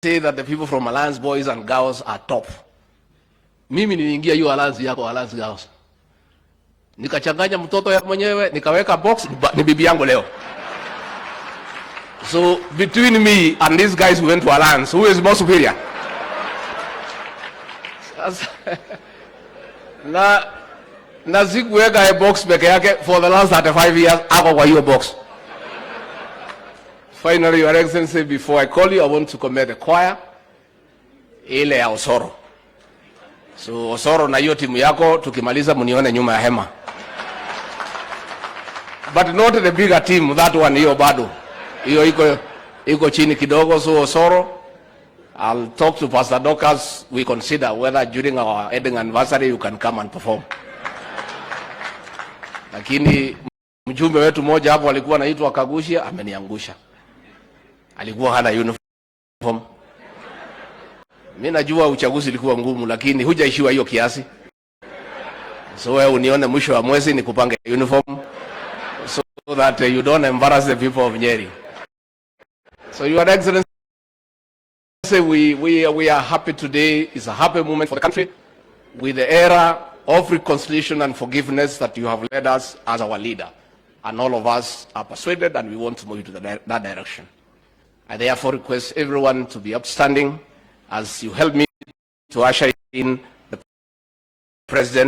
Say that the people from Alliance Boys and Girls are top. Mimi niliingia hiyo Alliance yako, Alliance Girls. Nikachanganya mtoto ya mwenyewe, nikaweka box, ni bibi yangu leo. So between me and these guys who went to Alliance, who is more superior? Sasa, na sikuweka a box peke yake. For the last 35 years ako kwa hiyo box. Finally, Your Excellency, before I call you, I want to commend the choir ile ya Osoro. So Osoro na hiyo timu yako, tukimaliza mnione nyuma ya hema. But not the bigger team, that one, hiyo bado. Hiyo iko chini kidogo. So Osoro, I'll talk to Pastor Dorcas. We consider whether during our wedding anniversary you can come and perform. Lakini mjumbe wetu mmoja hapo alikuwa anaitwa Kagushia, ameniangusha. Alikuwa hana uniform. Mimi najua uchaguzi ilikuwa ngumu, lakini hujaishiwa hiyo kiasi. So wewe unione mwisho wa mwezi nikupange uniform so that you don't embarrass the people of Nyeri. So, Your Excellency, we are happy today. It's a happy moment for the country with the era of reconciliation and forgiveness that you have led us as our leader. And all of us are persuaded and we want to move to that direction. I therefore request everyone to be upstanding as you help me to usher in the President.